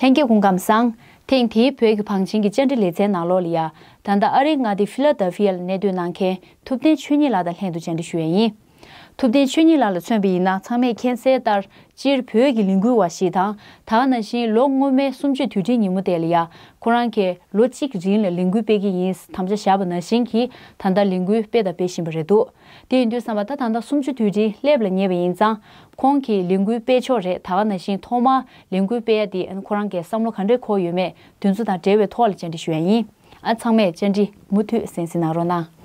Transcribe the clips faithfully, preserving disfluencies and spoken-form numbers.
ལྷན་རྒྱས་སྐུ་ཁམས་བཟང་། ཐེངས་འདིའི་བོད་ཀྱི་བང་ཆེན་གྱི་བཅར་འདྲི་ལེ་ཚན་ནང་ལོགས་ལ་ཡ། ད་ལྟ་ཨ་རིའི་མངའ་སྡེ་ཕི་ལ་ཌེལ་ཕི་ཡ་ལ་གནས་སྡོད་གནང་མཁན་ཐུབ་བསྟན་ཆོས་ཉིད་ལགས་དང་ལྷན་དུ་བཅར་འདྲི་ཞུ་ཡས་ཡིན། ཐུབ་བསྟན་ཆོས་ཉིད་ལགས་ལ་མཚོན་པ་ཡིན་ན། ཚང་མས་མཁྱེན་གསལ་ལྟར། སྤྱིར་བོད་ཀྱི་ལས་འགུལ་བ་ཞིག་དང་། ད་ག་ནང་བཞིན་ལོ་སྔོན་མའི་གསུམ་བཅུའི་དུས་དྲན་ཉིན་མོ་དེ་ལ་ཡ། ཁོ་རང་གིས་ལོ་གཅིག་རིང་ལ་ལས་འགུལ་སྤེལ་གྱི་ཡིན་དམ་བཅའ་བཞག་པ་ནང་བཞིན་གྱིས་ད་ལྟ་ལས་འགུལ་སྤེལ་དང་སྤེལ་བཞིན་པ་རེད་འདུག་དེ་ཡིན་དུས་ཙམ་པ་ད་ད་ལྟ་གསུམ་བཅུ་དུས་དྲན་སླེབས་ལ་ཉེ་བ་ཡིན་ཙང་། ཁོང་གིས་ལས་འགུལ་སྤེལ་ཕྱོགས་རེད། ད་ག་ནང་བཞིན་ཐོག་མར་ལས་འགུལ་སྤེལ་ཡ་དེ་ཁོ་རང་གིས་བསམ་བློ་ག་འདྲས་འཁོར་ཡོད་མེད་དེ་ཚོ་དང་འབྲེལ་བའི་ཐོག་ལ་བཅར་འདྲི་ཞུ་ཡ་ཡིན། ཨ། ཚང་མས་བཅར་འདྲི་མུ་མཐུད་གསན་གཟིགས་གནང་རོགས་གནང་།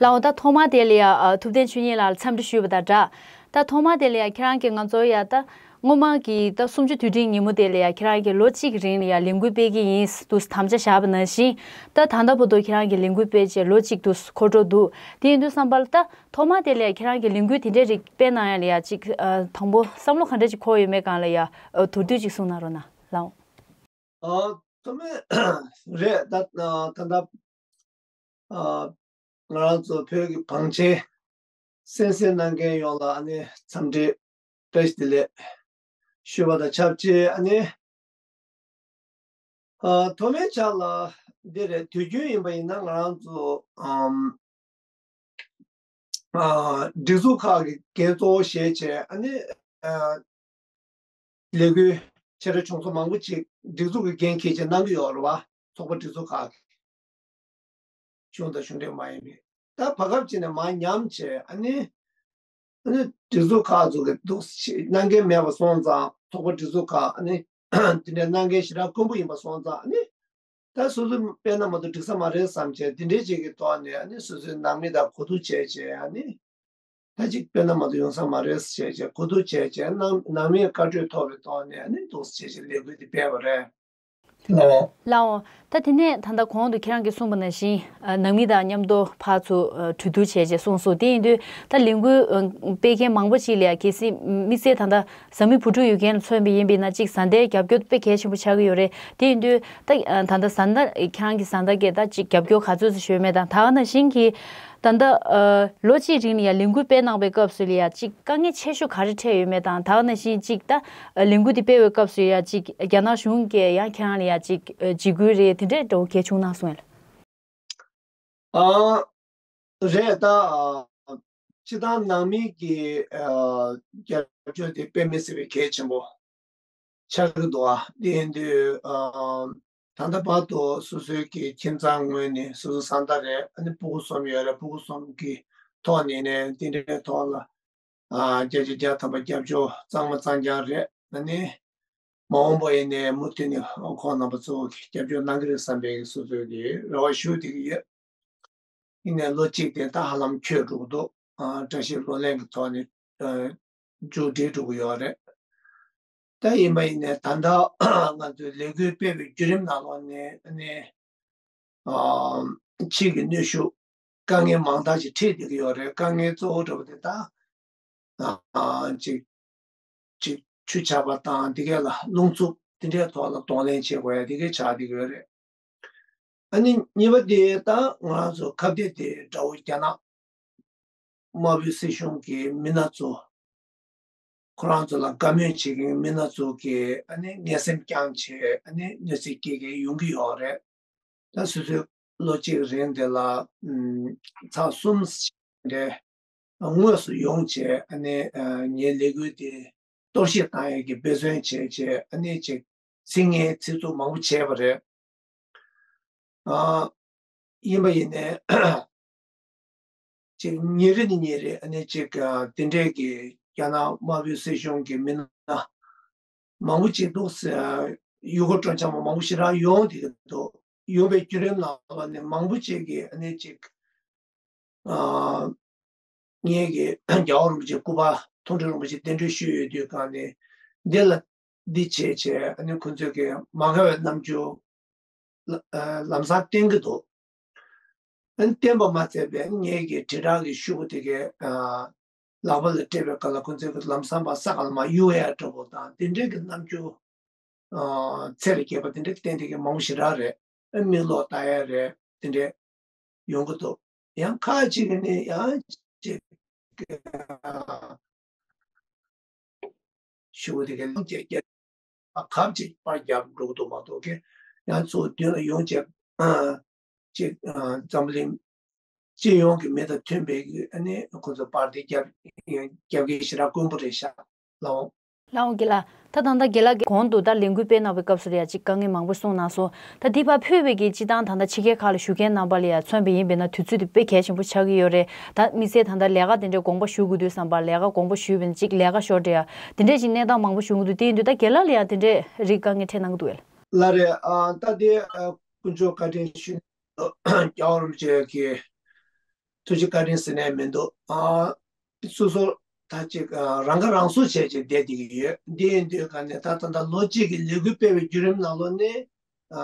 ལགས་འོ། ད་ཐོག་མར་དེ་ལ་ཡ། ཨ། ཐུབ་བསྟན་ཆོས་ཉིད་ལགས་ལ་འཚམས་འདྲི་ཞུས་པ་དང་སྦྲགས། ད་ཐོག་མར་དེ་ལ་ཡ་ཁྱེད་རང་གིས་ང་ཚོར་ཡ། ད་སྔོན་མ་གི་ད་གསུམ་བཅུ་དུས་དྲན་ཉིན་མོ་དེ་ལ་ཡ་ཁྱེད་རང་གིས་ལོ་གཅིག་རིང་ལ་ཡ་ལས་འགུལ་སྤེལ་གྱི་ཡིན་འདུག་དམ་བཅའ་བཞག་པ་ནང་བཞིན། ད་ད་ལྟ་བར་དུ་ཁྱེད་རང་གིས་ལས་འགུལ་སྤེལ་བྱས་ལོ་གཅིག་འདུག་འཁོར་འགྲོ་འདུག་དེ་ཡིན་དུས་ཙམ་པ་ལ་ད་ཐོག་མར་དེ་ལ་ཡ་ཁྱེད་རང་གིས་ལས་འགུལ་དེ་འདྲའི་རིགས་སྤེལ་གནང་ཡ་ལ་ཡ་ཅིག་ཨ། དང་པོ་བསམ་བློ་ག་འདྲ་ཅིག་འཁོར་ཡོད་མེད་སྒང་ལ་ཡ། ཨ། མདོར་བསྡུས་ཅིག་གསུངས་གནང་རོགས་གནང་། ལགས་འོ། ཨ། ཐོག་མར་རེད། ད་ད་ད་ཨ། ང་རང་ཚོ་བོད་ཀྱི་བང་ཆེན་གསན་གཟིགས་གནང་མཁན་ཡོངས་ལ་ཨ་ནི་འཚམས་འདྲི་བཀྲ་ཤིས་བདེ་ལེགས་ཞུ་བ་དང་ཆབས་ཅིག་ཨ་ནི། ཨ། ཐོག་མའི་ཆ་ལ་འདི་རེད། དུས་རྒྱུན་ཡིན་པ་ཡིན་ན་ང་རང་ཚོ་ཨམ། ཨ། སྒྲིག་འཛུགས་ཁག་གི་འགན་གཙོ་བོ་བཞེས་བྱས་ཨ་ནི། ཨ། ལས་འགུལ་ཆེ་ཕྲ་ཆུང་ཚོ་མང་པོ་ཅིག་སྒྲིག་འཛུགས་ཀྱི་འགན་འཁྱེར་བྱས་གནང་གི་ཡོད་རེད་བ། ཚོགས་པ་སྒྲིག་འཛུགས་ཁག་གི། གཞུང་དང་གཞུང་འབྲེལ་མ་ཡིན་པའི། ད་བར་སྐབས་ཅིག་ནས་མར་ཉམས་བྱས་ཨ་ནི། ཨ་ནི་སྒྲིག་འཛུགས་ཁག་ཚོ་གི་འདུག་སེ་གནང་མཁན་མེད་པ་སོང་ཙང་། ཚོགས་པ་སྒྲིག་འཛུགས་ཁག་ཨ་ནི་དེ་འདྲའི་གནང་མཁན་ཞེ་དྲག་དཀོན་པོ་ཡིན་པ་སོང་ཙང་། ཨ་ནི་ད་སོ་སོ་སྤེལ་ན་མ་གཏོགས་འགྲིག་ས་མ་རེད་བསམ་བྱས། དེ་འདྲའི་ཅིག་གི་ཐོག་ནས་ཨ་ནི་སོ་སོའི་ནང་མི་དང་གོ་བསྡུར་བྱས་བྱས། ཨ་ནི་ད་ཅིག་སྤེལ་ན་མ་གཏོགས་ཡོང་ས་མ་རེད་བྱས་བྱས། གོ་བསྡུར་བྱས་བྱས། ནང་ནང་མིའི་བཀའ་འཁྲོལ་ཐོབ་པའི་ཐོག་ནས་ཨ་ནི་འདུག་སེ་བྱས་བྱས་ལས་འགུལ་དེ་སྤེལ་བ་རེད། ལགས་འོང་། ལགས་འོང་། ད་དེ་ནས་ད་ལྟ་གོང་དུ་ཁྱེད་རང་གིས་གསུངས་པ་ནང་བཞིན། ཨ། ནང་མི་དང་མཉམ་དུ་ཕར་ཚུར། ཨ། གྲོས་བསྡུར་བྱས་བྱས་གསུངས་སོང་། དེ་ཡིན་དུས་ད་ལས་འགུལ། ཨ། སྤེལ་མཁན་མང་པོ་ཅིག་ལ་ཡ་གལ་སྲིད་དམིགས་བསལ་ད་ལྟ་བཟའ་མི་བུ་ཕྲུག་ཡོད་མཁན་ལ་མཚོན་པ་ཡིན་པ་ཡིན་ན། ཅིག་བཟའ་ཟླའི་རྒྱབ་སྐྱོར་དཔེ་གལ་ཆེན་པོ་ཆགས་ཀྱི་ཡོད་རེད། དེ་ཡིན་དུས་ད། ཨ། ད་ལྟ་བཟའ་ཟླ། ཁྱེད་རང་གི་བཟའ་ཟླ་གིས་ད་ཅིག་རྒྱབ་སྐྱོར་ག་ཚོད་ཙམ་ཞུ་ཡོད་མེད་དང་། ད་ག་ནང་བཞིན་གྱི་ད་ལྟ། ཨ། ལོ་གཅིག་རིང་ལ་ཡ་ལས་འགུལ་སྤེལ་གནང་བའི་སྐབས་སུ་ལ་ཡ་ཅིག་དཀའ་ངལ་ཆེ་ཤོས་ག་རེ་འཕྲད་ཡོད་མེད་དང་། ད་ག་ནང་བཞིན་ཅིག་ད་ལས་འགུལ་འདི་སྤེལ་བའི་སྐབས་སུ་ཡ་ཅིག་རྒྱ་ནག་གཞུང་གིས་ཡང་ཁྱེད་རང་ལ་ཡ་ཅིག་ཨ། འཇིགས་སྐུལ་རེད། དེ་འདྲའི་འདྲ་བོ་གལ་བྱུང་ན་གསུངས་ཡ་ལ། ཨ། རེད། ད་ཨ། སྤྱིར་བཏང་ནང་མི་གི་ཨ། རྒྱབ་སྐྱོར་དེ་དཔེ་མི་སྲིད་པའི་གལ་ཆེན་པོ་ཆགས་ཀྱི་འདུག་ཨ། དེ་ཡིན་དུས་ཨ། ད་ལྟ་བར་དུ་སོ་སོའི་གི་ཁྱིམ་ཚང་ངོས་ནས། སོ་སོ་བཟའ་ཟླ་རེད། ཨ་ནི་ཕྲུ་གུ་གསུམ་ཡོད་རེད། ཕྲུ་གུ་གསུམ་གི་ཐོག་ནས་ནས་དེ་འདྲའི་ཐོག་ལ། ཨ། བརྒྱ་ཆ་བརྒྱ་ཐམ་པ་རྒྱབ་སྐྱོར་གཙང་མ་གཙང་རྐྱང་རེད། ཨ་ནི་མ་འོངས་པ་ཡིན་ནའི་མུ་མཐུད་ནས་ཁོང་རྣམ་པ་ཚོ་གིས་རྒྱབ་སྐྱོར་གནང་གི་རེད་བསམ་པའི་སོ་སོའི་གི་རེ་བ་ཞུ་བསྡད་ཀྱི་ཡོད། ཡིན་ནའི་ལོ་གཅིག་དེ་ད་ཧ་ལམ་འཁྱོལ་འགྲོ་གི་འདུག་ཨ། བཀྲ་ཤིས་གླུ་ལེན་གྱི་ཐོག་ནས། ཨ། མཇུག་སྒྲིལ་འགྲོ་གི་ཡོད་རེད། ད་ཡིན་པ་ཡིན་ནའི་ད་ལྟ་ང་ཚོའི་ལས་འགུལ་སྤེལ་བའི་བརྒྱུད་རིམ་ནང་ལོགས་ནས་ནི། ཨ། ཕྱིའི་གནོན་ཤུགས་དཀའ་ངལ་མང་དག་ཅིག་འཕྲད་བསྡད་ཀྱི་ཡོད་རེད། དཀའ་ངལ་གཙོ་བོ་འདྲ་བོ་དེ་ད། ཨ། ཅིག་ཅིག་ཆུ་ཆག་པ་དང་། དེ་གས་ལ་རླུང་འཚུབ་དེ་འདྲའི་ཐོག་ལ་གདོང་ལེན་བྱེད་དགོས་ཡ་དེ་གས་ཆགས་བསྡད་ཀྱི་ཡོད་རེད། ཨ་ནི་གཉིས་པ་དེ་ད་ང་རང་ཚོ་ཁ་གཏད་དེ་དགྲ་བོ་རྒྱ་ནག་དམར་པོའི་སྲིད་གཞུང་གི་མི་སྣ་ཚོ། ཁོ་རང་ཚོ་ལ་དགའ་མོས་བྱེད་མཁན་མི་སྣ་ཚོ་གིས་ཨ་ནི་ངན་སེམས་བསྐྱངས་བྱས། ཨ་ནི་གནོད་འཚེ་སྐྱེལ་མཁན་ཡོང་གི་ཡོད་རེད། ད་སོ་སོའི་ལོ་གཅིག་རིང་དེ་ལ་ཨམ། ཚར་གསུམ་རེ་དངོས་སུ་ཡོང་བྱས། ཨ་ནི་ཨ། ངའི་ལས་འགུལ་དེ་གཏོར་བཤིག་བཏང་ཡས་ཀྱི་འབད་བརྩོན་བྱས་བྱས། ཨ་ནི་ཅིག་ཚིག་ངན་ཚིག་རྩུབ་མང་པོ་བྱས་པ་རེད། ཨ། ཡིན་པ་ཡིན་ནའི་ཅིག་ཉིན་རེ་ནས་ཉིན་རེ་ཨ་ནི་ཅིག་ཨ། དེ་འདྲས་ཀྱི་རྒྱ་ནག་དམར་པོའི་སྲིད་གཞུང་གི་མི་སྣ་མང་པོ་ཅིག་འདུག་ཟེར། ཡུལ་སྐོར་སྤྲོ་འཆམ་པ་མང་པོ་ཞེ་དྲག་ཡོང་བསྡད་ཀྱི་འདུག་ཡོང་བའི་བརྒྱུད་རིམ་ནང་ལ་ནི་མང་པོ་ཅིག་གིས་ཨ་ནི་ཅིག་ཨ། ངེད་ཀྱིས་རྒྱལ་བ་རིན་པོ་ཆེ་སྐུ་པར་མཐོང་གྲོལ་རིན་པོ་ཆེ་གདན་འདྲེན་ཞུས་ཡོད་དུས་སྒང་ནས། འདི་ལ་འདི་བྱས་བྱས་ཨ་ནི་ཁོ་ཚོས་ཀྱི་མ་དགའ་བའི་རྣམ་འགྱུར་ལ་ཨ། ལམ་སང་བསྟན་གྱི་འདུག་ཨ་ནི་བསྟན་པ་མ་ཚད་པའི་ངེད་ཀྱི་དྲིལ་བསྒྲགས་ཀྱི་ཤོག་བུ་དེ་གའི་ཨ། ལག་པ་ལ་སྤྲད་པའི་སྐབས་ལ་ཁོ་ཚོས་ཀྱི་ལམ་སང་ཕར་ས་ག་ལ་མར་གཡུག་ཡ་འདྲ་པོ་དང་། དེ་འདྲའི་གི་རྣམ་འགྱུར་ཨ། ཚད་ལས་བརྒལ་བ་དེ་འདྲ་བསྟན་བསྡད་མཁན་མང་པོ་ཞེ་དྲག་རེད། ཨ། མིག་ལོག་ལྟ་ཡ་རེད། དེ་འདྲ་ཡོང་གི་འདུག་ཡང་ཁ་ཅིག་གིས་ནི་ཡང་ཅིག་ཤོག་བུ་དེ་གའི་ལུང་བསྟན་རྒྱག་ཨ་གབ་ཅིག་པར་རྒྱབ་འགྲོ་གི་འདུག་མ་གཏོགས་ཀྱི་ཡང་ཚུར་མདུན་ལ་ཡོང་བྱས་ཨ་ཅིག་ཨ་འཛམ་བུ་གླིང་སྤྱི་ཡོངས་ཀྱི་མི་དང་མཐུན་པའི་གི་ཨ་ནི་ཁོ་ཚོ་པར་དེ་རྒྱབ་རྒྱབ་ཀྱི་ཞེ་དྲག་དཀོན་པོ་རེད་ཤག་ལགས་འོང་། ལགས་འོང་དགེ་ལགས། ད་ད་ལྟ་དགེ་ལགས་ཀྱིས་གོང་དུ་ད་ལས་འགུལ་སྤེལ་གནང་བའི་སྐབས་སུ་ལ་ཡ་ཅིག་དཀའ་ངལ་མང་པོ་གསུངས་གནང་སོང་། ད་འདི་ཕར་ཕུད་པའི་གི་སྤྱི་བཏང་ད་ལྟ་ཕྱི་རྒྱལ་ཁག་ལ་བཞུགས་མཁན་རྣམ་པ་ལ་ཡ་མཚོན་པ་ཡིན་པས་ན་དུས་ཚོད་དེ་དཔེ་གལ་ཆེན་པོ་ཆགས་ཀྱི་ཡོད་རེད། ད་དམིགས་བསལ་ད་ལྟ་ལས་ཀ་དེ་འདྲའི་དགོངས་པ་ཞུ་དགོས་དུས་ཙམ་པ་ལས་ཀ་དགོངས་པ་ཞུས་པས་ན་ཅིག་ལས་ཀ་ཤོར་འདྲ་ཡ་དེ་འདྲས་ཅིག་གནས་སྟངས་མང་པོ་བྱུང་གི་འདུག་དེ་ཡིན་དུས་ད་དགེ་ལགས་ལ་ཡ་དེ་འདྲས་རིགས་དཀའ་ངལ་འཕྲད་གནང་གི་འདུག་གས། ལགས་རེད། ཨ་ད་དེ་ཨ་དཀོན་མཆོག་བཀའ་དྲིན་ཞུ། རྒྱལ་བ་རིན་པོ་ཆེ་གི་ཐུགས་རྗེ་བཀའ་དྲིན་ཟེར་ནས་མི་འདུག་ཨ་སོ་སོ་ད་ཅིག་ཨ་རང་ཁ་རང་གསོ་བྱས་ཅིག་བསྡད་བསྡད་ཀྱི་ཡོད། འདི་ཡིན་དུས་ག་ནས་ད་ད་ལྟ་ལོ་གཅིག་གི་ལས་འགུལ་སྤེལ་བའི་བརྒྱུད་རིམ་ནང་ལོགས་ནས་ཨ་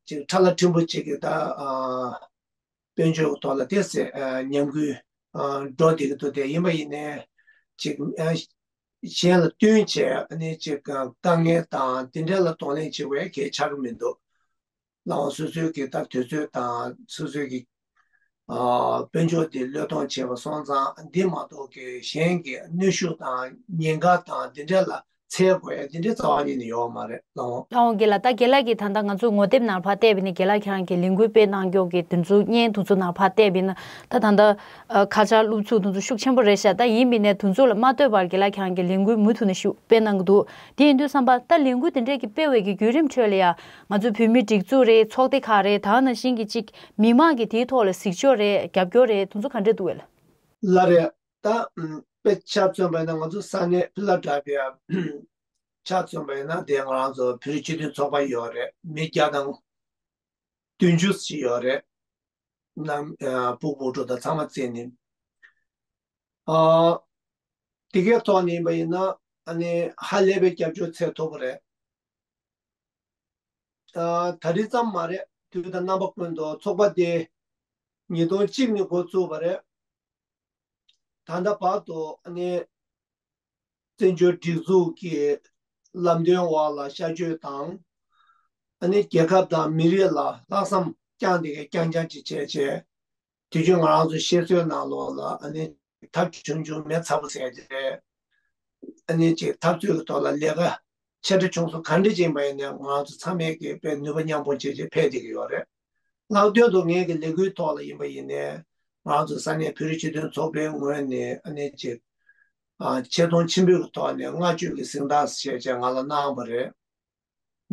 ཅིག་ཁྲ་ལ་ཕྲན་བུ་ཅིག་གི་ད་ཨ་དཔལ་འབྱོར་གྱི་ཐོག་ལ་དེ་ཚེ་ཨ་ཉམས་རྒུད་ཨ་འགྲོ་བསྡད་ཀྱི་འདུག་དེ་ཡིན་པ་ཡིན་ནའི་ཅིག་ཨ་གཞན་ལ་བསྟུན་བྱས་ཨ་ནི་ཅིག་དཀའ་ངལ་དང་དེ་འདྲ་ལ་གདོང་ལེན་བྱེད་དགོས་གལ་ཆགས་ཀྱི་མི་འདུག་ལགས་འོང་། སོ་སོའི་གི་ད་དུས་ཚོད་དང་སོ་སོའི་གི་ཨ་དཔལ་འབྱོར་དེ་བློས་གཏོང་བྱས་པ་སོང་ཙང་འདི་མ་གཏོགས་གི་གཞན་གྱི་གནོན་ཤུགས་དང་ཉེན་ཁ་དང་འདི་འདྲ་ལ་འཚེ་དགོས་ཡ་འདི་འདྲའི་རྩ་བ་ཉིད་ནས་ཡོད་མ་རེད། ལགས་འོང་། ལགས་འོང་དགེ་ལགས། ད་དགེ་ལགས་ཀྱིས་ད་ལྟ་ང་ཚོའི་ངོ་དེབ་ནང་ཕར་བལྟས་པ་ཡིན་ན་དགེ་ལགས་ཁྱེད་རང་གིས་ལས་འགུལ་སྤེལ་གནང་མགྱོགས་ཀྱི་དེ་ཚོ་བརྙན་དེ་ཚོ་ནང་ཕར་བལྟས་པ་ཡིན་ན་ད་ད་ལྟ་ཨ་ཁ་ཆར་བླུགས་ཚུལ་དེ་ཚོ་ཤུགས་ཆེན་པོ་རེད་ཤག་ད་ཡིན་པ་ཡིན་ནའི་དེ་ཚོ་ལ་མ་ལྟོས་པར་དགེ་ལགས་ཁྱེད་རང་གིས་ལས་འགུལ་མུ་མཐུད་ནས་ཤུགས་སྤེལ་གནང་གི་འདུག་དེ་ཡིན་དུས་ཙམ་པ་ད་ལས་འགུལ་དེ་འདྲས་ཀྱི་སྤེལ་བའི་གི་བརྒྱུད་རིམ་ཁྲོད་ལ་ཡ་ང་ཚོའི་བོད་མིའི་སྒྲིག་འཛུགས་རེད། ཚོགས་སྡེ་ཁག་རེད། ད་ག་ནང་བཞིན་གྱི་ཅིག་མི་མང་གི་དེའི་ཐོག་ལ་གཟིགས་ཕྱོགས་རེད། རྒྱབ་སྐྱོར་རེད། དེ་ཚོ་ག་འདྲས་འདུག་གས། ལགས་རེད། ད་ཨམ་དཔེ་ཆ་མཚོན་པ་ཡིན་ན་ང་ཚོ་ས་གནས་ཕི་ལ་ཌེལ་ཕི་ཡ་ཆ་མཚོན་པ་ཡིན་ན་དེ་ང་རང་ཚོ་བོད་རིགས་སྤྱི་མཐུན་ཚོགས་པ་ཡོད་རེད། མི་བརྒྱ་དང་བདུན་ཅུ་ཞིག་ཡོད་རེད། ནང་ཨ་སྤུ་གུ་བུ་ཕྲུག་དང་ཚང་མ་བརྩིས་ནས་ཨ་དེ་གའི་ཐོག་ནས་ཡིན་པ་ཡིན་ན་ཨ་ནི་ཧ་ལས་པའི་རྒྱབ་སྐྱོར་འཚོལ་ཐུབ་པ་རེད། ཨ་ད་རེས་ཙམ་མ་རེད། དུས་དང་རྣམ་པ་ཀུན་ཏུ་ཚོགས་པ་དེ་ཉིས་སྟོང་གཅིག་ནས་འགོ་བཙུགས་པ་རེད། ད་ལྟ་བར་དུ་ཨ་ནི་བཙན་བྱོལ་སྒྲིག་འཛུགས་ཀྱི་ལམ་སྟོན་འོག་ལ་ཤར་བསྐྱོད་དང་། ཨ་ནི་རྒྱལ་ཁབ་དང་མི་རིགས་ལ་ལྷག་བསམ་བཅངས་ཏེ་གི་རྐྱང་རྐྱང་ཅིག་བྱས་བྱས། དུས་རྒྱུན་ང་རང་ཚོ་བཤད་སྲོལ་ནང་ལོགས་ལ་ཨ་ནི་ཐབས་ཆུང་ཆུང་མེ་ཚ་པོ་ཟེར་ཏེ། ཨ་ནི་ཅིག་འཐབ་རྩོད་ཀྱི་ཐོག་ལ་ལས་ཀ་ཆེ་ཕྲ་ཆུང་གསུམ་ག་འདྲ་ཅིག་ཡིན་པ་ཡིན་ནའི་ང་རང་ཚོ་ཚང་མས་ཀྱི་དཔེ་ནུས་པ་མཉམ་སྤུངས་བྱས་བྱས་ཕེབས་བསྡད་ཀྱི་ཡོད་རེད། ལྷག་དོན་དུ་ངེད་ཀྱི་ལས་འགུལ་ཐོག་ལ་ཡིན་པ་ཡིན་ནའི་ང་རང་ཚོ་ས་གནས་བོད་རིགས་སྤྱི་མཐུན་ཚོགས་པའི་ངོས་ནས་ཨ་ནི་ཅིག་ཨ་ཆེ་མཐོང་ཆེན་པོའི་ཐོག་ནས་བསྔགས་བརྗོད་ཀྱི་གཟེངས་རྟགས་ཞེས་བྱས་ང་ལ་གནང་བ་རེད།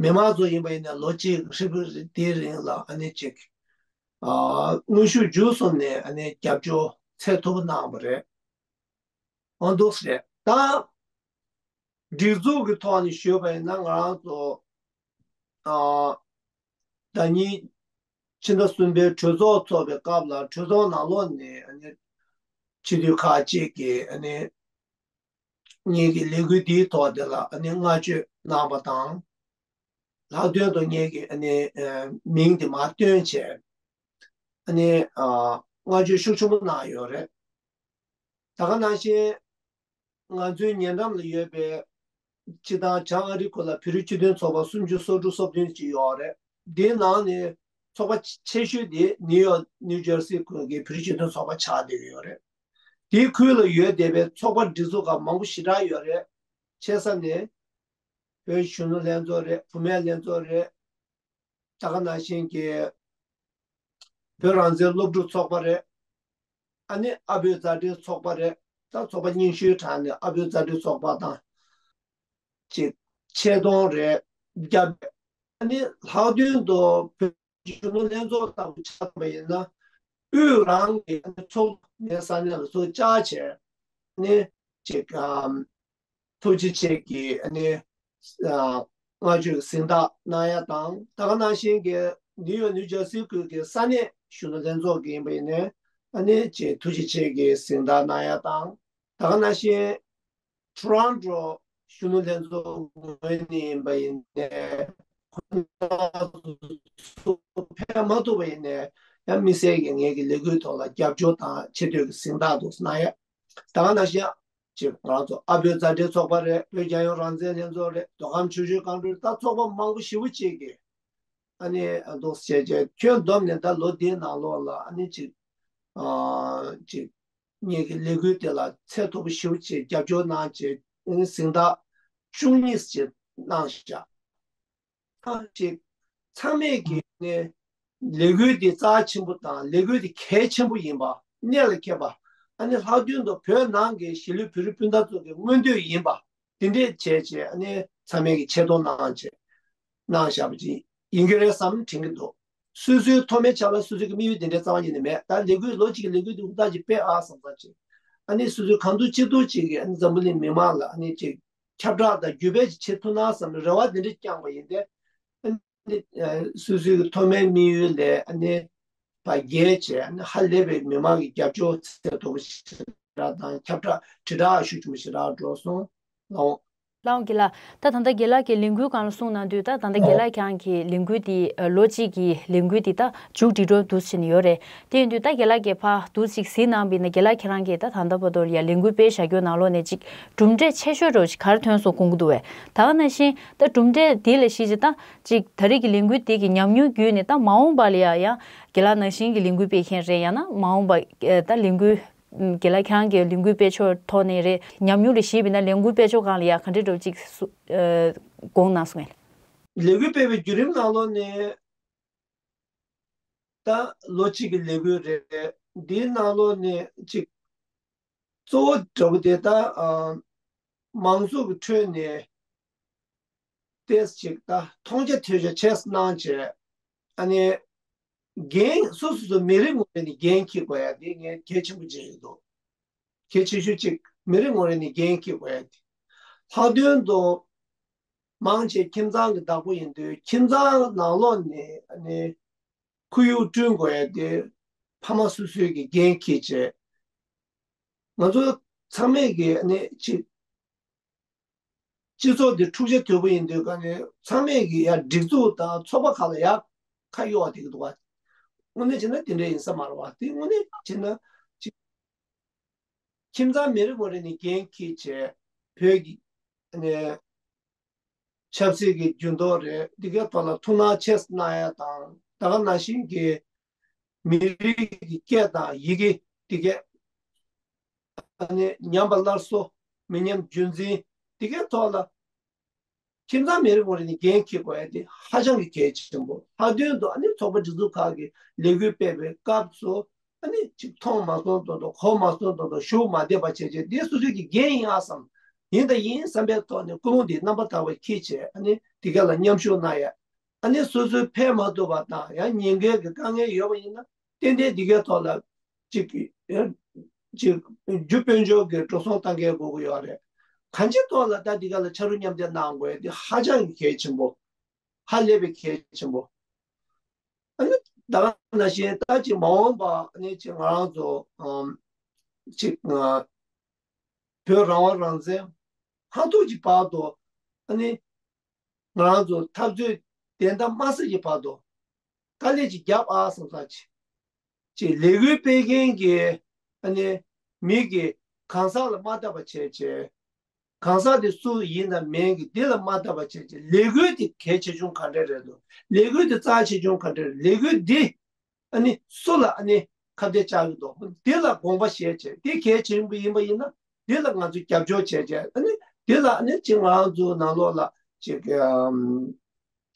མི་མང་ཚོ་ཡིན་པ་ཡིན་ན་ལོ་གཅིག་ཧྲིལ་པོ་དེའི་རིང་ལ་ཨ་ནི་ཅིག་ཨ་དངོས་ཤུགས་མཇུག་སོང་ནས་ཨ་ནི་རྒྱབ་སྐྱོར་འཚོལ་ཐུབ་པ་གནང་བ་རེད། ཨང་འདུག་སེ་རེད། ད་སྒྲིག་འཛུགས་ཀྱི་ཐོག་ནས་ཞུས་པ་ཡིན་ན་ང་རང་ཚོ་ཨ་ཟླ་ཉིན་ཕྱི་ཟླ་གསུམ་པའི་གྲོས་ཚོགས་ཚོགས་པའི་སྐབས་ལ་གྲོས་ཚོགས་ནང་ལོགས་ནས་ཨ་ནི་སྤྱི་འཐུས་ཁག་ཅིག་གིས་ཨ་ནི་ངེད་ཀྱི་ལས་འགུལ་འདིའི་ཐོག་དེ་ལ་ཨ་ནི་བསྔགས་བརྗོད་གནང་བ་དང་། ལྷག་དོན་དུ་ངེད་ཀྱི་ཨ་ནི་ཨ་མིང་དེ་མར་བཏོན་བྱས། ཨ་ནི་ཨ་བསྔགས་བརྗོད་ཤུགས་ཆེན་པོ་གནང་ཡོད་རེད། ད་ག་ནང་བཞིན་ང་ཚོའི་ཉེ་འགྲམ་ལ་ཡོད་པའི་སྤྱི་བཏང་བྱང་ཨ་རི་ཁུལ་ལ་བོད་རིགས་སྤྱི་མཐུན་ཚོགས་པ་སུམ་ཅུ་སོ་དྲུག་སོ་བདུན་ཅིག་ཡོད་རེད། དེའི་ནང་ནས་ཚོགས་པ་ཆེ་ཤོས་དེ་ནིའུ་ཡོག་ནིའུ་ཇར་སི་ཁུལ་གྱི་བོད་རིགས་སྤྱི་མཐུན་ཚོགས་པ་ཆགས་བསྡད་ཀྱི་ཡོད་རེད། དེའི་ཁུལ་ལ་ཡོད་བསྡད་པའི་ཚོགས་པ་སྒྲིག་འཛུགས་ཁག་མང་པོ་ཞེ་དྲག་ཡོད་རེད། ཆེ་ས་ནས་བོད་གཞོན་ནུ་ལྷན་ཚོགས་རེད། བུད་མེད་ལྷན་ཚོགས་རེད། ད་ག་ནང་བཞིན་གྱི་བོད་རང་བཙན་སློབ་ཕྲུག་ཚོགས་པ་རེད། ཨ་ནི་ཨ་བོད་མཛའ་འབྲེལ་ཚོགས་པ་རེད། ད་ཚོགས་པ་རྙིང་ཤོས་གྲས་ནས་ཨ་བོད་མཛའ་འབྲེལ་ཚོགས་པ་དང་ཅིག་ཆེ་མཐོང་རེད། རྒྱ་ཨ་ནི་ལྷག་དོན་དུ་བོད་གཞོན་ནུ་ལྷན་ཚོགས་ལྟ་བུ་ཆགས་པ་ཡིན་ན་དབུས་རང་གི་ཨ་ནི་ཚོགས་མའི་ས་གནས་ལ་ཚུར་བཅར་བྱས་ཨ་ནི་ཅིག་ཨམ། ཐུགས་རྗེ་ཆེ་གི་ཨ་ནི་ཨ་བསྔགས་བརྗོད་ཀྱི་གཟེངས་རྟགས་གནང་ཡ་དང་། ད་ག་ནང་བཞིན་གྱི་ནིའུ་ཡོག་ནིའུ་ཇར་སི་ཁུལ་གྱི་ས་གནས་གཞོན་ནུ་ལྷན་ཚོགས་ཀྱི་ཡིན་པ་ཡིན་ནའི་ཨ་ནི་ཅིག་ཐུགས་རྗེ་ཆེ་གི་གཟེངས་རྟགས་གནང་ཡ་དང་། ད་ག་ནང་བཞིན་ཊོ་རོན་ཊོ་གཞོན་ནུ་ལྷན་ཚོགས་ངོས་ནས་ཡིན་པ་ཡིན་ནའི་ཁོང་ཚོ་ཕེབས་མ་ཐུབ་པ་ཡིན་ནའི་ཡང་དམིགས་བསལ་གྱི་ངེད་ཀྱི་ལས་འགུལ་ཐོག་ལ་རྒྱབ་སྐྱོར་དང་ཆེ་བསྟོད་ཀྱི་གཟེངས་རྟགས་འདུག་གནང་ཡ། ད་ག་ནང་བཞིན་ཅིག་ང་རང་ཚོ་ཨ་བོད་མཛའ་འབྲེལ་ཚོགས་པ་རེད། བོད་རྒྱལ་ཡོངས་རང་བཙན་ལྷན་ཚོགས་རེད། མདོ་ཁམས་ཆུ་བཞི་སྒང་དྲུག་རེད། ད་ཚོགས་པ་མང་པོ་ཞེ་པོ་ཅིག་གིས་ཨ་ནི་འདུག་སེ་བྱས་བྱས་ཁྱོན་བསྡོམས་ནས་ད་ལོ་འདིའི་ནང་ལོགས་ལ་ཨ་ནི་ཅིག་ཨ་ཅིག་ངེད་ཀྱི་ལས་འགུལ་དེ་ལ་ཚད་མཐོ་པོ་ཞེ་པོ་ཅིག་རྒྱབ་སྐྱོར་གནང་བྱས་ཨ་ནི་གཟེངས་རྟགས་བཅུ་གཉིས་ཅིག་གནང་བཞག་ཅིག་ཚང་མས་ཀྱི་ནས་ལས་འགུལ་འདི་རྩ་ཆེན་པོ་དང་ལས་འགུལ་འདི་གལ་ཆེན་པོ་ཡིན་པ་གནད་ལ་འཁེལ་པ། ཨ་ནི་ལྷག་དོན་དུ་བོད་ནང་གི་གཞིས་ལུས་བོད་རིགས་སྤུན་ཟླ་ཚོ་གི་མངོན་འདོད་ཡིན་པ་འདི་འདྲས་བྱས་བྱས། ཨ་ནི་ཚང་མས་ཀྱི་ཆེ་མཐོང་གནང་བྱས་གནང་བཞག་པ་ཅིག་ཡིན་གྱི་རེད་བསམ་དྲན་གྱི་འདུག་སོ་སོའི་ཐོག་མའི་ཆ་ལ་སོ་སོའི་གི་དམིགས་ཡུལ་འདི་འདྲའི་རྩ་བ་ཉིད་ནས་མེད། ད་ལས་འགུལ་ལོ་གཅིག་གི་ལས་འགུལ་འདི་ཧུར་ཐག་ཅིག་སྤེལ་ཨ་བསམ་ས་ཅིག་ཨ་ནི་སོ་སོའི་གང་ཐུབ་ཅི་ཐུབ་ཅིག་གིས་ཨ་ནི་འཛམ་བུ་གླིང་མི་མང་ལ་ཨ་ནི་ཅིག་ཁྱབ་བསྒྲགས་དང་བརྒྱུད་སྤེལ་ཅིག་བྱེད་ཐུབ་ན་བསམ་ནས་རེ་བ་འདི་འདྲ་བསྐྱངས་པ་ཡིན་ཏེ། ཨ་ནི་སོ་སོའི་གི་ཐོག་མའི་དམིགས་ཡུལ་ལས་ཨ་ནི་བར་བརྒལ་བྱས། ཨ་ནི་ཧ་ལས་པའི་མི་མང་གི་རྒྱབ་སྐྱོར་ཚད་མཐོ་པོ་ཞེ་དྲག་དང་ཁྱབ་བསྒྲགས་དྲིལ་བསྒྲགས་ཤུགས་ཆེན་པོ་ཞེ་དྲག་འགྲོ་སོང་། ལའོ། ལའོ་དགེ་ལགས། ད་ད་ལྟ་དགེ་ལགས་ཀྱིས་ལས་འགུལ་སྒང་ལ་གསུངས་གནང་དུས། ད་ད་ལྟ་དགེ་ལགས་ཁྱེད་རང་གི་ལས་འགུལ་འདི་ཨ་ལོ་གཅིག་གི་ལས་འགུལ་འདི་ད་མཇུག་སྒྲིལ་འགྲོ་འདུག་བྱས་ནས་ཡོད་རེད། དེ་ཡིན་དུས་ད་དགེ་ལགས་ཀྱིས་ཕར་འདུག་ཅིག་གཟིགས་གནང་བ་ཡིན་ན། དགེ་ལགས་ཁྱེད་རང་གིས་ད་ད་ལྟ་བར་དུ་ཡ་ལས་འགུལ་སྤེལ་བཞག་རྒྱུ་ནང་ལོགས་ནས་ཅིག་གྲུབ་འབྲས་ཆེ་ཤོས་འདྲ་བོ་ཞིག་ག་རེ་ཐོན་སོང་དགོངས་ཀྱི་འདུག་བས། ད་ག་ནང་བཞིན་ད་གྲུབ་འབྲས་འདི་ལས་གཞི་ཅིག་ད་ཅིག་ད་རེས་ཀྱི་ལས་འགུལ་འདི་གི་ཉམས་མྱོང་བརྒྱུད་ནས། ད་མ་འོངས་པ་ལ་ཡ་ཡང་དགེ་ལགས་ནང་བཞིན་གྱི་ལས་འགུལ་སྤེལ་མཁན་རེད། ཡང་ན་མ་འོངས་པ་ཨ་ད་ལས་འགུལ་ཨམ་དགེ་ལགས་ཁྱེད་རང་གིས་ལས་འགུལ་སྤེལ་ཕྱོགས་ཐོག་ནས་རེད། ཉམས་མྱོང་ལ་གཞིགས་པ་ཡིན་ན་ལས་འགུལ་སྤེལ་ཕྱོགས་སྒང་ལ་ཡ་ག་འདྲ་འདྲ་བོ་ཅིག་སུ་ཨ་དགོངས་གནང་སོང་ངས། ལས་འགུལ་སྤེལ་བའི་བརྒྱུད་རིམ་ནང་ལོགས་ནས་ད་ལོ་གཅིག་གི་ལས་འགུལ་རེད། འདིའི་ནང་ལོགས་ནས་ཅིག་གཙོ་བོ་འདྲ་བོ་དེ་ད་ཨ་མང་ཚོགས་ཀྱི་ཁྲོད་ནས་ཏོག་ཙམ་ཅིག་ད་མཐོང་རྒྱ་ཐོས་རྒྱ་བྱས་གནང་བྱས། ཨ་ནི་འགན་སོ་སོ་སོ་མི་རེ་ངོ་རེ་ནས་འགན་འཁྱེར་དགོས་ཡ་དེ་ངས་གལ་ཆེན་པོ་བརྗོད་ཀྱི་འདུག་གལ་ཆེ་ཤོས་གཅིག་མི་རེ་ངོ་རེ་ནས་འགན་འཁྱེར་དགོས་ཡ་དེ། ལྷག་དོན་དུ་མང་ཆེ་ཁྱིམ་ཚང་གི་བདག་པོ་ཡིན་དུས། ཁྱིམ་ཚང་ནང་ལོགས་ནས་ཨ་ནི་ཁོར་ཡུག་བསྐྲུན་དགོས་ཡ་དེ་ཕ་མ་སོ་སོའི་གི་འགན་འཁྱེར་བྱས། ང་ཚོ་ཚང་མས་གི་ཨ་ནི་ཅིག་སྤྱི་ཚོགས་འདི་འཁྲུག་ཆ་དོད་པོ་ཡིན་དུས་ག་ནས་ཚང་མས་ཀྱི་ཡ་སྒྲིག་འཛུགས་དང་ཚོགས་པ་ཁག་ལ་ཡ་ཁ་གཡོག་བསྡད་ཀྱི་འདུག་བ། དངོས་གནས་བྱས་ན་དེ་འདྲ་ཡིན་ས་མ་རེད་བ། དེ་དངོས་གནས་བྱས་ན་ཅིག་ཁྱིམ་ཚང་མི་རེ་ངོ་རེ་ནས་འགན་འཁྱེར་བྱས། བོད་ཀྱི་ནས་ཆབ་སྲིད་ཀྱི་འགྱུར་ལྡོག་རེད། འདི་གའི་ཐོག་ལ་ཐུགས་སྣང་ཆེ་ཙམ་གནང་ཡ་དང་། ད་ག་ནང་བཞིན་གྱི་མི་རིགས་ཀྱི་སྐད་དང་ཡི་གེ་འདི་གའི་ཨ་ནི་ཉམས་པ་སླར་གསོ། མི་ཉམས་རྒྱུན་འཛིན། འདི་གའི་ཐོག་ལ་ཁྱིམ་ཚང་མི་རེ་ངོ་རེ་ནས་འགན་འཁྱེར་དགོས་ཡ་དེ་ཧ་ཅང་གི་གལ་ཆེན་པོ། ལྷག་དོན་དུ་ཨ་ནི་ཚོགས་པ་སྒྲིག་འཛུགས་ཁག་གི་ལས་འགུལ་སྤེལ་བའི་སྐབས་སུ་ཨ་ནི་ཅིག་མཐོང་མ་སོང་དོན་དུ་གོ་མ་སོང་དོན་དུ་ཞུགས་མ་བསྡད་པ་བྱས་བྱས། འདི་སོ་སོའི་གི་འགན་ཡིན་ཨ་བསམ། ཡིན་དང་ཡིན་བསམ་པའི་ཐོག་ནས་ཀུན་སློང་འདི་རྣམ་པར་དག་པ་འཁྱེར་བྱས། ཨ་ནི་འདི་ག་ལ་མཉམ་ཞུགས་གནང་ཡ། ཨ་ནི་སོ་སོའི་ཕན་མ་ཐོགས་པ་དང་ཡང་ཉེན་ཁའི་གི་དཀའ་ངལ་ཡོད་པ་ཡིན་ན་ཏན་ཏན་འདི་གའི་ཐོག་ལ་ཅིག་ཅིག་རྒྱུ་དཔལ་འབྱོར་གྱི་འགྲོ་སོང་གཏང་མཁན་དགོས་ཀྱི་ཡོད་རེད། གང་ཅིའི་ཐོག་ལ་ད་འདི་ག་ལ་ཕྱག་རོགས་མཉམ་འདེགས་གནང་དགོས་ཡ་འདི་ཧ་ཅང་གི་གལ་ཆེན་པོ། ཧ་ལས་པའི་གལ་ཆེན་པོ། ཨ་ནི་ད་ག་ནང་བཞིན་ད་ཅིག་མ་འོངས་པ་ཨ་ནི་ཅིག་ང་རང་ཚོ་ཨམ་ཅིག་ང་བོད་རང་དབང་རང་བཙན་ཧང་ཐུག་གི་བར་དུ། ཨ་ནི་ང་རང་ཚོ་འཐབ་རྩོད་བདེན་མཐའ་མ་གསལ་གྱི་བར་དུ་དཀའ་ལས་ཅིག་བརྒྱབ་ཨ་བསམ་ས་ཅིག་ཅིག་ལས་འགུལ་སྤེལ་མཁན་གྱི་ཨ་ནི་མི་གི་གང་ཟག་ལ་མ་བལྟ་བ་བྱས་བྱས། གང་ཟག་དེ་སུ་ཡིན་དང་མིན་གྱི་འདི་ལ་མ་བལྟ་བ་བྱས་བྱས། ལས་འགུལ་དེ་གལ་ཆེ་ཆུང་ག་འདྲ་རེད་འདུག་ལས་འགུལ་དེ་རྩ་ཆེ་ཆུང་ག་འདྲ་རེད། ལས་འགུལ་འདི་ཨ་ནི་སུ་ལ་ཨ་ནི་ཁ་གཏད་བཅག་གི་འདུག་འདི་ལ་དགོངས་པ་བཞེས་བྱས། འདི་གལ་ཆེན་པོ་ཡིན་པ་ཡིན་ན་འདི་ལ་ང་ཚོས་རྒྱབ་སྐྱོར་བྱས་བྱས། ཨ་ནི་འདི་ལ་ཨ་ནི་ཅིག་ང་རང་ཚོའི་ནང་ལོགས་ལ་ཅིག་ཨམ།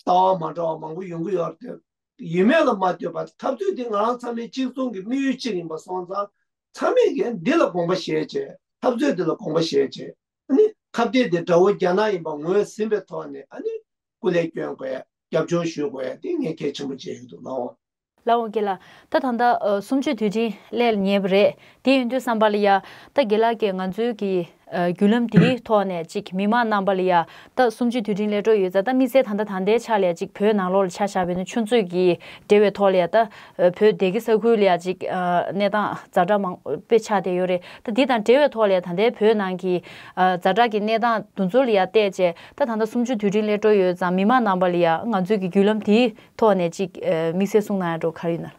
ལྟ་བ་མ་འདྲ་བ་མང་པོ་ཡོང་གི་ཡོད་རེད། ཡིན་མེད་ལ་མ་ལྟོས་པར་འཐབ་རྩོད་འདི་ང་རང་ཚང་མའི་གཅིག་མཚུངས་ཀྱི་དམིགས་ཡུལ་གཅིག་ཡིན་པ་སོང་ཙང་། ཚང་མས་ཀྱིས་འདི་ལ་དགོངས་པ་བཞེས་བྱས། འཐབ་རྩོད་འདི་ལ་དགོངས་པ་བཞེས་བྱས། ཨ་ནི་ཁ་གཏད་དེ་དགྲ་བོ་རྒྱ་ནག་ཡིན་པ་ངོས་ཟིན་པའི་ཐོག་ནས། ཨ་ནི་སྐུ་ལས་སྐྱོན་དགོས་ཡ། རྒྱབ་སྐྱོར་ཞུ་དགོས་ཡ་དེ་ངས་གལ་ཆེན་པོ་བྱེད་ཀྱི་འདུག་ལགས། ལགས་འོང་དགེ་ལགས། ད་ད་ལྟ་ཨ་གསུམ་བཅུའི་དུས་ཆེན་སླེབས་ཉེ་བ་རེད། དེ་ཡིན་དུས་བསམ་པ་ལ་ཡ། ད་དགེ་ལགས་ཀྱིས་ང་ཚོའི་གི་ཨ་བརྒྱུད་ལམ་དེའི་ཐོག་ནས་ཅིག་མི་མང་རྣམ་པ་ལ་ཡ། ད་གསུམ་བཅུའི་དུས་ཆེན་སླེབས་འགྲོ་ཡོད་ཙང་། ད་དམིགས་བསལ་ད་ལྟ་ད་ལྟའི་ཆ་ལ་ཡ་ཅིག་བོད་ནང་ལོགས་ལ་ཆ་བཞག་པ་ཡིན་ན་ཆུ་མཛོད་ཀྱི་འབྲེལ་བའི་ཐོག་ལ་ཡ། ད་བོད་སྡེ་དགེ་ས་ཁུལ་ལ་ཡ་ཅིག་ཨ་གནས་སྟངས་ཛ་དྲག་མང་པོ་ཆགས་བསྡད་ཡོད་རེད། ད་འདི་དང་འབྲེལ་བའི་ཐོག་ལ་ཡ་ད་ལྟའི་བོད་ནང་གི་ཨ་ཛ་དྲག་གི་གནས་སྟངས་འདི་ཚོ་ལ་ཡ་བལྟས་བྱས། ད་ད་ལྟ་གསུམ་བཅུའི་དུས་ཆེན་སླེབས་འགྲོ་ཡོད་ཙང་། མི་མང་རྣམ་པ་ལ་ཡ་ང་ཚོའི་གི་བརྒྱུད་ལམ་དེའི་ཐོག་ནས་ཅིག་ཨ་དམིགས་བསལ་གསུང་གནང་ཡ་འདྲ་བོ་ག་རེ་ཡོད་ན།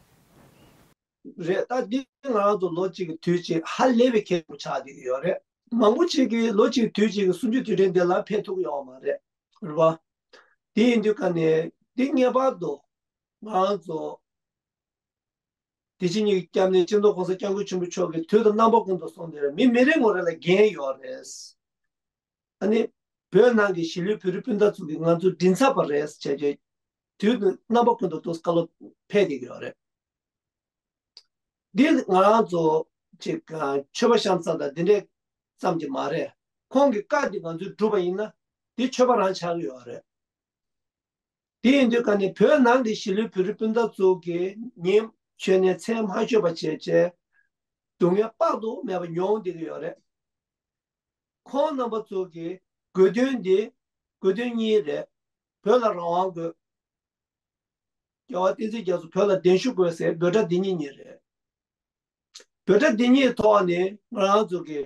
རེད། ད་འདི་ང་རང་ཚོ་ལོ་གཅིག་གི་དུས་ཆེན་ཧ་ལས་པའི་གལ་ཆེན་པོ་ཆགས་བསྡད་ཀྱི་ཡོད་རེད། མང་པོ་ཅིག་གིས་ལོ་གཅིག་གི་དུས་གཅིག་གི་གསུམ་བཅུའི་དུས་དྲན་འདི་ལ་ཕེབས་ཐུབ་ཀྱི་ཡོད་མ་རེད། རེད་པ། དེ་ཡིན་དུས་ཀ་ནས་འདི་ངེས་པར་དུ་ང་རང་ཚོ་དེ་ཕྱི་གཉིས་ཀྱི་སྐྱབས་གནས་སྤྱི་ནོར་༸གོང་ས་༸སྐྱབས་མགོན་ཆེན་པོ་མཆོག་གིས་དུས་དང་རྣམ་པ་ཀུན་ཏུ་གསུངས་ཏེ། མི་མི་རེ་ངོ་རེ་ལ་འགན་ཡོད་རེད། ཨ་ནི་ བོད་ནང་གི་གཞིས་ལུས་བོད་རིགས་སྤུན་ཟླ་ཚོ་གིས་ང་ཚོ་མགྲིན་ཚབ་པ་རེད་ཟེར་བྱས་རྗེས་དུས་རྣམ་པ་ཀུན་ཏུ་ཏོག་ཙམ་བཀའ་སློབ་ཕེབས་བསྡད་ཀྱི་ཡོད་རེད། འདི་ང་རང་ཚོ་ཅིག་ཨ་ཆོས་པ་གཤམ་ཚ་དང་འདི་འདྲས་ཙམ་གྱི་མ་རེད། ཁོང་གི་བཀའ་འདི་ང་ཚོས་བསྒྲུབས་པ་ཡིན་ན་འདི་ཆོས་པ་རང་ཆགས་ཀྱི་ཡོད་རེད། དེ་ཡིན་དུས་ཀ་ནས་བོད་ནང་གི་གཞིས་ལུས་བོད་རིགས་སྤུན་ཟླ་ཚོ་གིས་ཉིན་མཆོད་གནས་མཚན་མ་མཆོད་པ་བྱས་བྱས་སྡུག་བསྔལ་དཔག་ཏུ་མེད་པ་མྱོང་བསྡད་ཀྱི་ཡོད་རེད། ཁོང་རྣམ་པ་ཚོ་གི་དགོས་དོན་འདི་དགོས་དོན་གཉིས་རེད། བོད་ལ་རང་དབང་དགོས། རྒྱལ་བ་བསྟན་འཛིན་རྒྱ་མཚོ་བོད་ལ་གདན་ཞུ་དགོས་ཟེར་འབོད་སྒྲ་འདི་གཉིས་གཉིས་རེད། འབོད་སྒྲ་འདི་གཉིས་ཐོག་ནས་ང་རང་ཚོ་གི་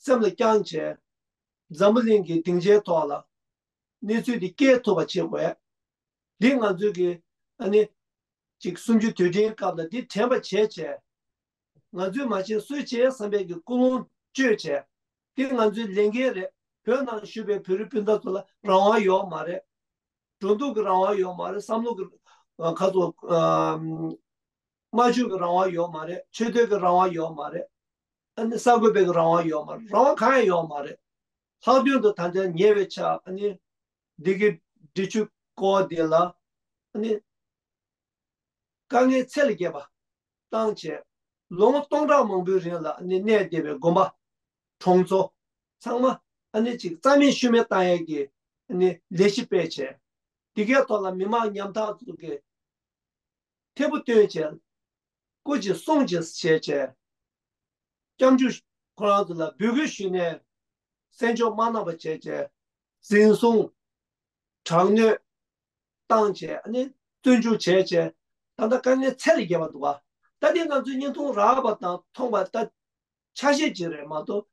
སེམས་ལ་བཅངས་བྱས་འཛམ་བུ་གླིང་གི་སྡིངས་ཆའི་ཐོག་ལ་གནས་ཚུལ་འདི་སྐྱེལ་ཐུབ་པ་བྱེད་དགོས། འདི་ང་ཚོས་ཀྱི་ཨ་ནི་ཅིག་གསུམ་བཅུའི་དུས་དྲན་སྐབས་ལ་འདི་དྲན་པ་བྱས་བྱས། ང་ཚོས་མ་བྱས་སུས་བྱས་བསམ་པའི་གི་ཀུན་སློང་བཅོས་བྱས། འདི་ང་ཚོའི་ལས་འགན་རེད། བོད་ནང་བཞུགས་པའི་བོད་རིགས་སྤུན་ཟླ་ཚོ་ལ་རང་དབང་ཡོད་མ་རེད། འགྲོ་འདུག་གི་རང་དབང་ཡོད་མ་རེད། བསམ་བློ་གི་ཁ་ཚོ་སྨྲ་བརྗོད་ཀྱི་རང་དབང་ཡོད་མ་རེད། ཆོས་དད་ཀྱི་རང་དབང་ཡོད་མ་རེད། ཨ་ནི་གསར་འགོད་པའི་གི་རང་དབང་ཡོད་མ་རེད། རང་དབང་གང་ཡང་ཡོད་མ་རེད། ལྷག་དོན་དུ་ད་ལྟའི་ཉེ་བའི་ཆར་ཨ་ནི་འདི་གི་འབྲི་ཆུའི་སྐོར་འདི་ལ་ཨ་ནི་དཀའ་ངལ་ཚད་ལས་བརྒལ་བ་བཏང་བྱས་ལོ་ངོ་སྟོང་ཕྲག་མང་པོའི་རིང་ལ་ཨ་ནི་གནས་བསྡད་པའི་དགོན་པ་གྲོང་ཚོ་ཚང་མ་ཨ་ནི་ཅིག་རྩ་མེད་ཤུལ་མེད་བཏང་ཡས་ཀྱི་ཨ་ནི་ལས་གཞི་སྤེལ་བྱས། འདི་གའི་ཐོག་ལ་མི་མང་ཉམ་ཐག་ཚོ་གི་ཐད་པོ་སྟོན་བྱས། སྐུ་མཁྱེན་གསུང་མཁྱེན་བྱས་བྱས། སྐྱབས་འཇུག་ཁོ་རང་ཚོ་ལ་འབོད་སྐུལ་ཞུས་ནས་གསན་འཇོག་མ་གནང་བ་བྱས་བྱས། འཛིན་བཟུང་། དྲག་གནོན་བཏང་བྱས་ཨ་ནི་བཙོན་འཇུག་བྱས་བྱས། ད་ལྟ་དཀའ་ངལ་ཚད་ལས་བརྒལ་བ་འདུག་ག་ད་དེ་ང་ཚོས་བརྙན་ཐུང་རག་པ་དང་མཐོང་བ་ད་ཆ་ཤས་ཅིག་རེད་མ་གཏོགས།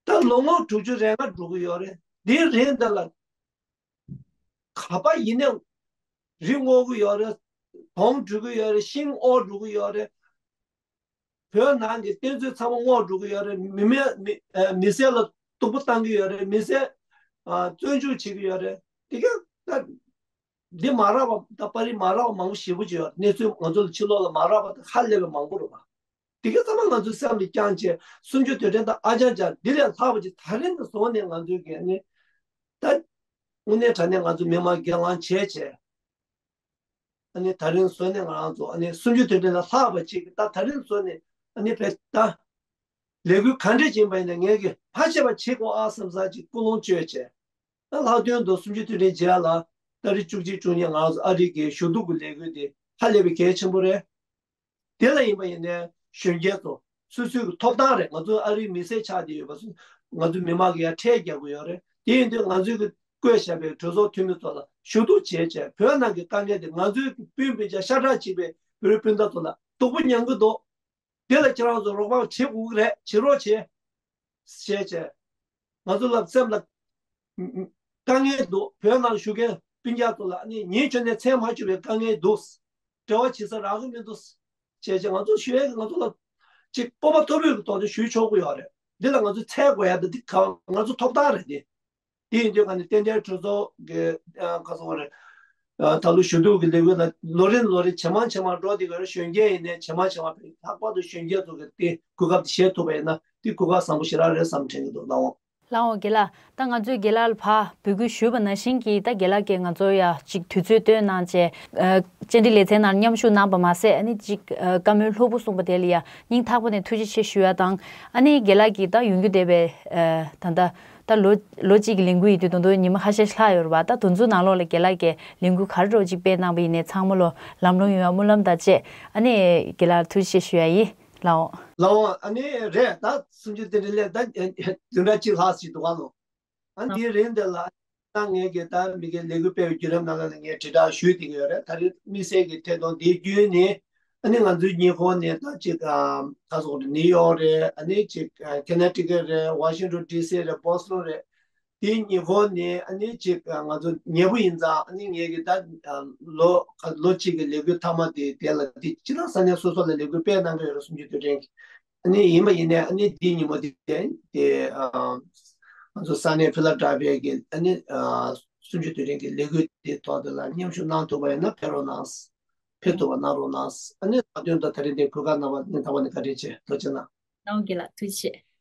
ད་ལོ་ངོ་དྲུག་ཅུ་རེ་ལྔ་འགྲོ་གི་ཡོད་རེད། འདིའི་རིང་འདི་ལ་ག་པ་ཡིན་ནའི་རི་སྔོ་གི་ཡོད་རེད། དོང་བྲུས་གི་ཡོད་རེད། ཤིང་ཨོ་འགྲོ་གི་ཡོད་རེད། བོད་ནང་གི་གཏེར་མཛོད་ཚང་མ་སྔོག་འགྲོ་གི་ཡོད་རེད། མི་མེད་མི་ཨ་མི་སེར་ལ་སྡུག་པོ་བཏང་གི་ཡོད་རེད། མི་སེར་ཨ་བཙོན་འཇུག་བྱེད་ཀྱི་ཡོད་རེད། དེ་ག་ད་འདི་མ་རག་པ་ད་པར་རིས་མ་རག་པ་མང་པོ་ཞེ་པོ་ཅིག་ཡོད་རེད། གནས་ཚུལ་ང་ཚོ་ལ་ཕྱི་ལོགས་ལ་མ་རག་པ་ད་ཧ་ལས་པའི་མང་པོ་རེད་པ། དེ་ག་ཚང་མ་ང་ཚོའི་སེམས་ལ་བཅངས་བྱས་གསུམ་བཅུའི་དུས་དྲན་དང་ཨ་ཅང་ཅང་འདི་ལས་ལྷག་པ་ཅིག་ད་རིང་ནས་བཟུང་ནས་ང་ཚོའི་གི་ནི་ད་དངོས་གནས་དྲང་གནས་ང་ཚོ་མི་མང་སྒེར་ལངས་བྱས་བྱས། ཨ་ནི་ད་རིང་བཟོས་ནས་ང་རང་ཚོ་ཨ་ནི་གསུམ་བཅུའི་དུས་དྲན་ལ་ལྷག་པ་ཅིག་ད་ད་རིང་བཟོས་ནས་ཨ་ནི་བས་ད་ལས་འགུལ་ག་འདྲས་ཡིན་པ་ཡིན་ན་ངས་ཀྱི་ཕ་ཆེ་བ་བྱེད་དགོས་ཨ་བསམ་ས་ཅིག་ཀུན་སློང་བཅོས་བྱས། ད་ལྷག་དོན་དུ་གསུམ་བཅུའི་དུས་དྲན་རྗེས་ལ་ཏ་རིག་བཅུ་གཅིག་བཅུ་གཉིས་ང་རང་ཚོ་ཨ་རི་གི་ཞུ་གཏུག་གི་ལས་འགུལ་དེ་ཧ་ལས་པའི་གལ་ཆེན་པོ་རེད། དེ་ལ་ཡིན་པ་ཡིན་ནའི་གཞོན་སྐྱེས་ཚོ་སོ་སོའི་གི་ཐོབ་ཐང་རེད། ང་ཚོ་ཨ་རིའི་མི་སེར་ཆགས་བསྡད་ཡོད་པ་སོ་ང་ཚོ་མི་མང་གི་ཡ་ཁྲལ་རྒྱག་གི་ཡོད་རེད། དེ་ཡིན་དུས་ང་ཚོའི་གི་བསྐོས་བཞག་པའི་གྲོས་ཚོགས་འཐུས་མི་ཚོ་ལ་ཞུ་གཏུག་བྱས་བྱས་བོད་ནང་གི་དཀའ་ངལ་དེ་ང་ཚོའི་གི་སྤུན་སྤུན་ཆ་ཤ་ཁྲག་གཅིག་པའི་བོད་རིགས་སྤུན་ཟླ་ཚོ་ལ་སྡུག་པོ་མྱང་གི་འདུག་དེ་ལ་ཁྱེད་རང་ཚོ་རོགས་པ་བྱེད་དགོས་ཀྱི་རེད། བྱེད་རོགས་བྱེད། ཞེས་བྱས། ང་ཚོ་ལ་སེམས་ལ་དཀའ་ངལ་འདུག་བོད་ནང་བཞུགས་མཁན་སྤུན་ཀྱག་ཚོ་ལ་ནི་ཉིན་བྱོན་ནས་མཚན་མ་བྱུང་བའི་དཀའ་ངལ་འདུག་འབྲེལ་བ་བྱེད་ས་རག་གི་མི་འདུག་ཞེས་བྱས་ང་ཚོ་ཞུ་ཡས་ཀྱི་ང་ཚོ་ལ་ཅིག་སྤོབས་པ་མཐོ་པོའི་གི་ཐོག་ནས་ཞུ་ཆོག་གི་ཡོད་རེད། འདི་ལ་ང་ཚོ་འཚེར་དགོས་ཡ་འདི་འདི་ག་ང་ཚོ་ཐོབ་ཐང་རེད་འདི། དེ་ཡིན་དུས་ང་ནི་ཏན་ཏན་གྲོས་ཚོགས་ཀྱི་ཁ་སང་བ་རེད། ད་ལོ་ཞུ་གཏུག་གི་ལས་འགུལ་ལ་ལོ་རེ་ལོ་རེ་ཇེ་མང་ཇེ་མང་འགྲོ་དེ་ག་རེ་གཞོན་སྐྱེས་ཡིན་ནའི་ཇེ་མང་ཇེ་མང་ཕེབས། ལྷག་པར་དུ་གཞོན་སྐྱེས་ཚོ་གི་དེ་གོ་སྐབས་དེ་བཞེས་ཐུབ་པ་ཡིན་ན་དེ་གོ་སྐབས་བཟང་པོ་ཞེ་དྲག་རེད་བསམ་དྲན་གྱི་འདུག་ལགས་འོང་། ལགས་འོང་རྒན་ལགས། ད་ང་ཚོས་རྒན་ལགས་ལ་ཕར་འབོད་སྐུལ་ཞུས་པ་ནང་བཞིན་གྱིས་ད་རྒན་ལགས་ཀྱིས་ང་ཚོ་ཡ་ཅིག་དུས་ཚོད་བཏོན་གནང་བྱས་བཅར་འདྲི་ལེ་ཚན་ནང་མཉམ་ཞུགས་གནང་པ་མ་ཟད་ཨ་ནི་ཅིག་བཀའ་མོལ་ལྷུག་པོ་གསུངས་པ་དེ་ལ་ཡ་སྙིང་ཐག་པ་ནས་ཐུགས་རྗེ་ཆེ་ཞུ་ཡ་དང་ཨ་ནི་རྒན་ལགས་ཀྱིས་ད་ཡོང་རྒྱུ་བསྡད་པའི་ད་ལྟ། ད་ལོ་ལོ་གཅིག་གི་ལས་འགུལ་ཡིན་དུས་ད་དུང་ཉི་མ་ཁ་ཤས་ཤིག་ལྷག་ཡོད་རེད་པ། ད་དེ་ཚོའི་ནང་ལོགས་ལ་རྒན་ལགས་ཀྱིས་ལས་འགུལ་ག་རེ་འདྲ་ཅིག་སྤེལ་གནང་པ་ཡིན་ནའི་ཚང་མ་ལོ་ལམ་ལྷོང་ཡོང་བའི་སྨོན་ལམ་དང་བཅས་ཨ་ནི་རྒན་ལགས་ལ་ཐུགས་རྗེ་ཆེ་ཞུ་ཡ་ཡིན། ལགས་འོང་། ལགས་འོང་། ཨ་ནི་རེད། ད་གསུམ་བཅུ་དེ་འདྲ་ལས་ད་བདུན་ཕྲག་གཅིག་ལྷག་ཅིག་འདུག་ག་ལོ། ཨ་ནི་དེའི་རིང་དེ་ལ་ད་ངས་ཀྱི་ད་མི་གི་ལས་འགུལ་སྤེལ་བའི་བརྒྱུད་རིམ་ནང་ལ་ངས་དྲིལ་བསྒྲགས་ཞུས་བསྡད་ཀྱི་ཡོད་རེད། ད་རེས་དམིགས་བསལ་གྱི་ཐད་གཏོང་འདི་བརྒྱུད་ནས་ཨ་ནི་ང་ཚོའི་ཉི་ཧོང་ནས་ད་ཅིག་ཨ་ཁ་སོག་རེད། ནིའུ་ཡོག་རེད། ཨ་ནི་ཅིག་ཨ་ཁེ་ན་ཊི་ཀེ་རེད། ཝ་ཤིང་ཊོན་ཌི་སི་རེད། བོ་སི་ཊོན་རེད། དེའི་ཉི་ཧོང་ནས་ཨ་ནི་ཅིག་ཨ་ང་ཚོ་ཉེ་པོ་ཡིན་ཙང་ཨ་ནི་ངས་ཀྱི་ད་ཨ་ལོ་ཁ་ལོ་གཅིག་གི་ལས་འགུལ་མཐའ་མ་དེ་དེ་ལ་དེ་སྤྱིར་བཏང་ས་གནས་སོ་སོ་ལ་ལས་འགུལ་སྤེལ་གནང་གི་ཡོད་རེད། གསུམ་བཅུ་དུས་དྲན་གྱི། ཨ་ནི་ཡིན་པ་ཡིན་ནའི་ཨ་ནི་འདིའི་ཉིན་མོ་དེ་དེ་ཨ་ང་ཚོ་ས་གནས་ཕི་ལ་ཌེལ་ཕི་ཡ་གི་ཨ་ནི་ཨ་གསུམ་བཅུ་དུས་དྲན་གྱི་ལས་འགུལ་དེ་ཐོག་དེ་ལ་མཉམ་ཞུགས་གནང་ཐུབ་པ་ཡིན་ན་ཕེབས་རོགས་གནང་། ཕེབས་ཐུབ་པ་གནང་རོགས་གནང་། ཨ་ནི་ད་དོན་དུ་ད་རེས་འདི་གོ་སྐབས་གནང་བ་སྙིང་ཐག་པ་ནས་བཀའ་དྲིན་ཆེ། ཐུགས་རྗེ་གནང་། ལགས་འོང་རྒན་ལགས་ཐུགས་རྗེ་ཆེ།